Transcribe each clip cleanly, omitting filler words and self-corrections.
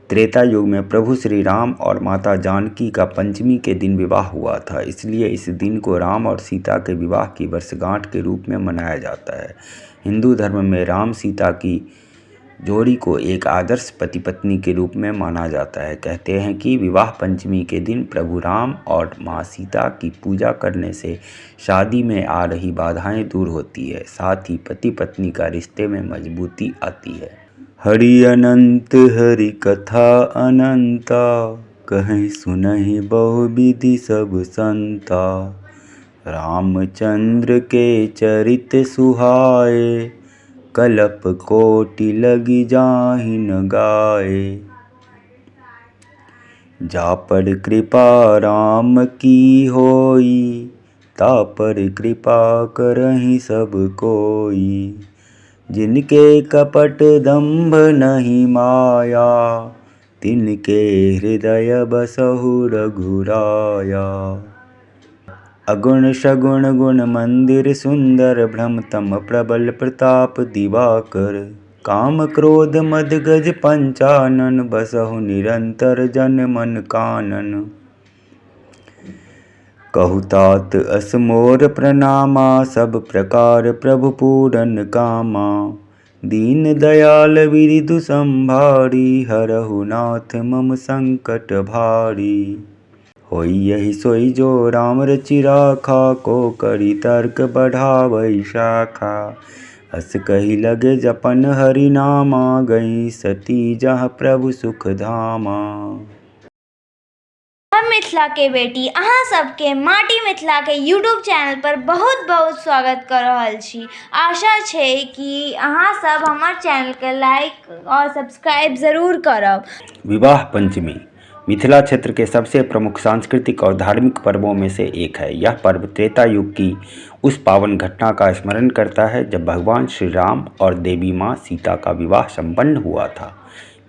त्रेता युग में प्रभु श्री राम और माता जानकी का पंचमी के दिन विवाह हुआ था, इसलिए इस दिन को राम और सीता के विवाह की वर्षगांठ के रूप में मनाया जाता है। हिंदू धर्म में राम सीता की जोड़ी को एक आदर्श पति पत्नी के रूप में माना जाता है। कहते हैं कि विवाह पंचमी के दिन प्रभु राम और माँ सीता की पूजा करने से शादी में आ रही बाधाएं दूर होती है, साथ ही पति पत्नी का रिश्ते में मजबूती आती है। हरि अनंत हरि कथा अनंता, कहीं सुनहि बहु विधि सब संता। रामचंद्र के चरित सुहाए, कलप कोटि लगी जाहि न गाए। जा पर कृपा राम की होई, ता पर कृपा करहि सब कोई। जिनके कपट दंभ नहीं माया, तिनके हृदय बसहु रघुराया। अगुण सगुण गुण मंदिर सुंदर, भ्रम तम प्रबल प्रताप दिवाकर। काम क्रोध मद गज पंचानन, बसहु निरंतर जन मन कानन। कहु तात अस मोर प्रणामा, सब प्रकार प्रभु पूरन कामा। दीन दयाल बिरदु संभारी, हरहु नाथ मम संकट भारी। होई यही सोई जो राम रचि राखा, को करि तर्क बढ़ावै शाखा। अस कहि लगे जपन हरि नामा, गई सती जहाँ प्रभु सुख धामा। हम मिथिला के बेटी अहाँ सबके माटी मिथिला के यूट्यूब चैनल पर बहुत बहुत स्वागत कर रहल छी। आशा छै कि अहाँ सब हमर चैनल के लाइक और सब्सक्राइब जरूर करब। विवाह पंचमी मिथिला क्षेत्र के सबसे प्रमुख सांस्कृतिक और धार्मिक पर्वों में से एक है। यह पर्व त्रेता युग की उस पावन घटना का स्मरण करता है जब भगवान श्री राम और देवी माँ सीता का विवाह संपन्न हुआ था।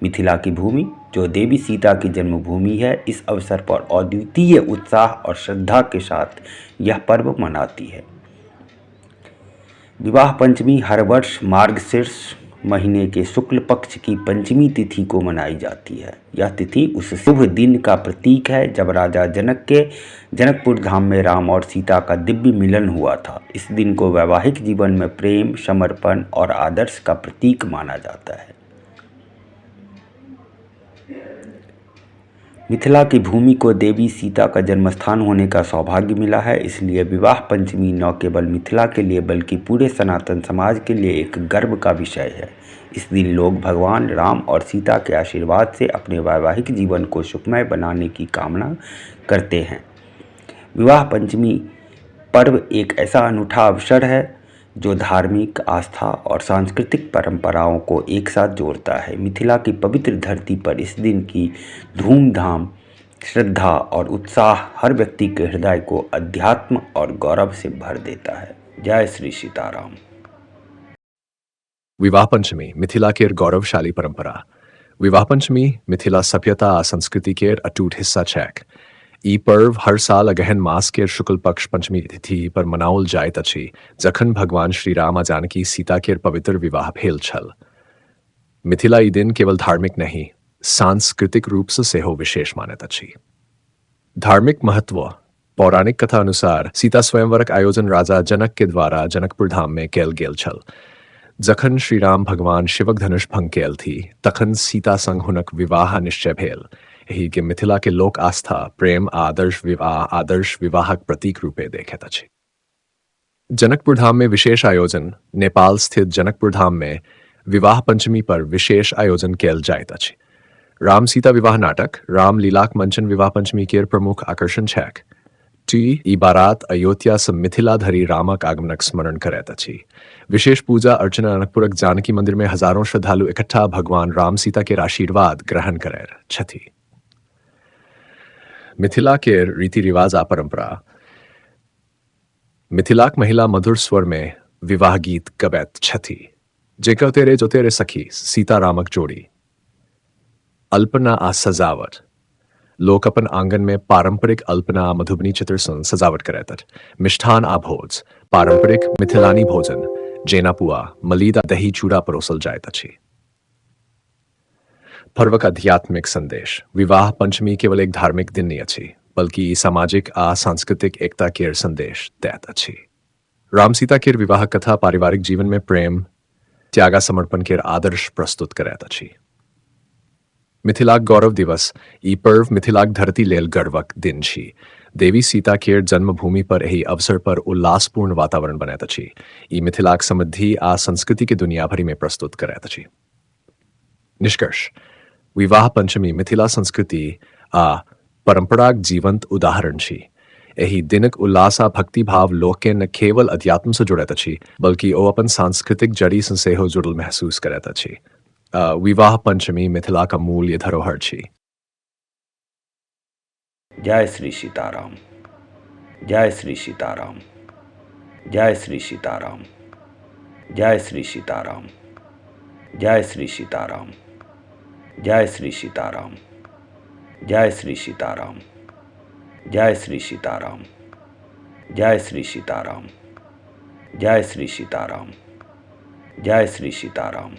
मिथिला की भूमि, जो देवी सीता की जन्मभूमि है, इस अवसर पर अद्वितीय उत्साह और श्रद्धा के साथ यह पर्व मनाती है। विवाह पंचमी हर वर्ष मार्गशीर्ष महीने के शुक्ल पक्ष की पंचमी तिथि को मनाई जाती है। यह तिथि उस शुभ दिन का प्रतीक है जब राजा जनक के जनकपुर धाम में राम और सीता का दिव्य मिलन हुआ था। इस दिन को वैवाहिक जीवन में प्रेम, समर्पण और आदर्श का प्रतीक माना जाता है। मिथिला की भूमि को देवी सीता का जन्मस्थान होने का सौभाग्य मिला है, इसलिए विवाह पंचमी न केवल मिथिला के लिए बल्कि पूरे सनातन समाज के लिए एक गर्व का विषय है। इस दिन लोग भगवान राम और सीता के आशीर्वाद से अपने वैवाहिक जीवन को सुखमय बनाने की कामना करते हैं। विवाह पंचमी पर्व एक ऐसा अनूठा अवसर है जो धार्मिक आस्था और सांस्कृतिक परंपराओं को एक साथ जोड़ता है। मिथिला की पवित्र धरती पर इस दिन की धूमधाम, श्रद्धा और उत्साह हर व्यक्ति के हृदय को अध्यात्म और गौरव से भर देता है। जय श्री सीताराम। विवाह पंचमी मिथिला केर गौरवशाली परंपरा। विवाह पंचमी मिथिला सभ्यता आ संस्कृति केर अटूट हिस्सा छैक। ई पर्व हर साल अगहन मास केर शुक्ल पक्ष पंचमी तिथि पर मनाओल जाइत अछि, जखन भगवान श्री राम आ जानकी सीता केर पवित्र विवाह भेल छल। मिथिला ई दिन केवल धार्मिक नहि, सांस्कृतिक रूप सँ सेहो विशेष मानैत अछि। धार्मिक महत्व। पौराणिक कथा अनुसार सीता स्वयंवरक आयोजन राजा जनक के द्वारा जनकपुर धाम में कयल गेल छल। जखन श्री राम भगवान शिवक धनुष भंग कयलथि, तखन सीता संग हुनक विवाह निश्चय भेल। एहि के मिथिला के लोक आस्था, प्रेम आ आदर्श विवाहक प्रतीक रूपे देखैत अछि। जनकपुर धाम में विशेष आयोजन। नेपाल स्थित जनकपुर धाम में विवाह पंचमी पर विशेष आयोजन कयल जाइत अछि। राम सीता विवाह नाटक, रामलीलाक मंचन विवाह पंचमी केर प्रमुख आकर्षण छैक। टी ई बारात अयोध्या सँ मिथिला धरि रामक आगमनक स्मरण करैत अछि। विशेष पूजा अर्चना। जनकपुरक जानकी मंदिर में हजारों श्रद्धालु इकट्ठा भगवान राम सीता केर आशीर्वाद ग्रहण करैत छथि। मिथिला केर रीति रिवाज आ परंपरा। मिथिलाक महिला मधुर स्वर में विवाह गीत गबैत छथि, जेकर तेरे जो तेरे सखी सीता रामक जोड़ी। अल्पना आ सजावट। लोक अपन आंगन में पारंपरिक अल्पना आ मधुबनी चित्र सँ सजावट करैत अछि। मिष्ठान आ भोज। पारंपरिक मिथिलानी भोजन जेना पुआ, मलीद आ दही चूड़ा परोसल जाइत अछि। पर्वक आध्यात्मिक संदेश। विवाह पंचमी केवल एक धार्मिक दिन नहि अछि, बल्कि ई सामाजिक आ सांस्कृतिक एकता केर संदेश दैत अछि। राम सीता केर विवाह कथा पारिवारिक जीवन में प्रेम, त्याग आ समर्पण केर आदर्श प्रस्तुत करैत अछि। मिथिलाक गौरव दिवस। ई पर्व मिथिलाक धरती लेल गर्वक दिन छी। देवी सीता केर जन्मभूमि पर एहि अवसर पर उल्लासपूर्ण वातावरण बनैत अछि। ई मिथिलाक समृद्धि आ संस्कृति के दुनिया भरि में प्रस्तुत करैत अछि। निष्कर्ष, विवाह पंचमी मिथिला संस्कृति आ परंपराक जीवंत उदाहरण छी। एहि दिनक उल्लास आ भक्तिभाव लोककेँ न केवल अध्यात्म सँ जुड़ैत अछि, बल्कि ओ अपन सांस्कृतिक जड़ि सँ सेहो जुड़ल महसूस करैत अछि। विवाह पंचमी मिथिलाक अमूल्य धरोहर छी। जय श्री सीताराम, जय श्री सीताराम, जय श्री सीताराम, जय श्री सीताराम, जय श्री सीताराम, जय श्री सीताराम, जय श्री सीताराम, जय श्री सीताराम, जय श्री सीताराम, जय श्री सीताराम, जय श्री सीताराम।